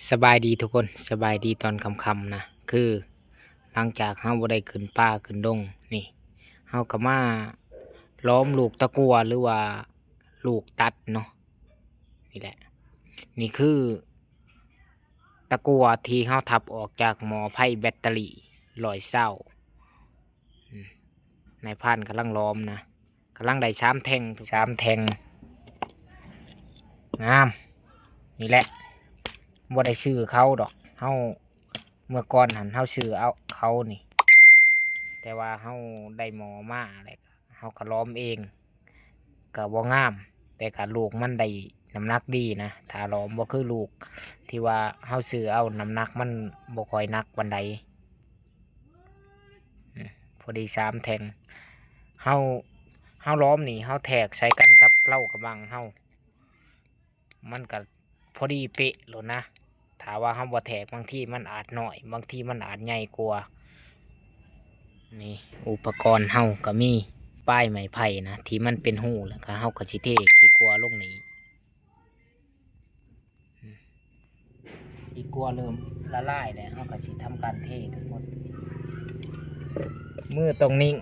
ສະບາຍດີທຸກຄົນ ສະບາຍດີຕອນຄ່ຳໆນະ. ຄືຫຼັງຈາກເຮົາບໍ່ໄດ້ຂຶ້ນປ່າຂຶ້ນດົງນີ້ ເຮົາກໍມາລ້ອມລູກຕະກົ່ວ ຫຼືວ່າລູກຕັດເນາະ. ນີ້ແຫຼະ ນີ້ຄືຕະກົ່ວທີ່ເຮົາທັບອອກຈາກໝໍ້ໄຟແບັດເຕີຣີຮ້ອຍຊາວ. ອືມ ນາຍພານກຳລັງລ້ອມນະ ກຳລັງໄດ້ສາມແທ່ງ ສາມແທ່ງ ງາມ. ນີ້ແຫຼະ ບໍ່ໄດ້ຊື້ເຂົາດອກ ເຮົາ ເມື່ອກ່ອນຫັ້ນເຮົາຊື້ເອົາເຂົານີ້ ແຕ່ວ່າເຮົາໄດ້ໝໍ້ມາແລ້ວ ເຮົາກໍລ້ອມເອງ ກໍບໍ່ງາມ ແຕ່ກໍລູກມັນໄດ້ນ້ຳໜັກດີນະ. ຖ້າລ້ອມບໍ່ຄືລູກທີ່ວ່າເຮົາຊື້ເອົາ ນ້ຳໜັກມັນບໍ່ຄ່ອຍໜັກປານໃດ. ອືມ ພໍດີສາມແທ່ງ ເຮົາ ເຮົາລ້ອມນີ້ ເຮົາແທກໃສ່ກັນກັບເລົາກະບັງເຮົາ ມັນກະພໍດີເປະໂລດນະ. ຖ້າວ່າເຮົາບໍ່ແທກ ບາງທີມັນອາດນ້ອຍ ບາງທີມັນອາດໃຫຍ່ກວ່າ. ນີ້ ອຸປະກອນເຮົາກະມີ ປາຍໄມ້ໄຜ່ນະ ທີ່ມັນເປັນຮູ ແລ້ວກະເຮົາກະຊິເທຂີ້ກົວລົງນີ້. ອືມ ຂີ້ກົວເລີ່ມລະລາຍແລ້ວ ເຮົາກໍຊິທຳການເທທັງໝົດ. ມືຕ້ອງນິ່ງ.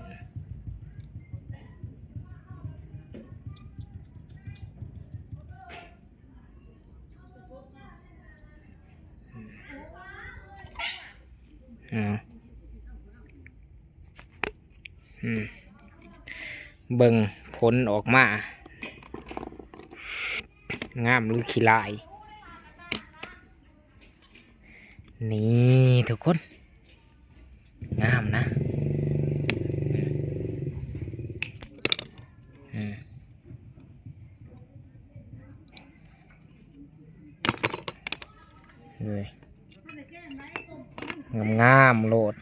ອືມ ອືມ ເບິ່ງຜົນອອກມາ ງາມຫຼືຂີ້ລາຍ. ນີ້ທຸກຄົນ ງາມນະ. ອືມ ເອີຍ ງາມໆໂລດ.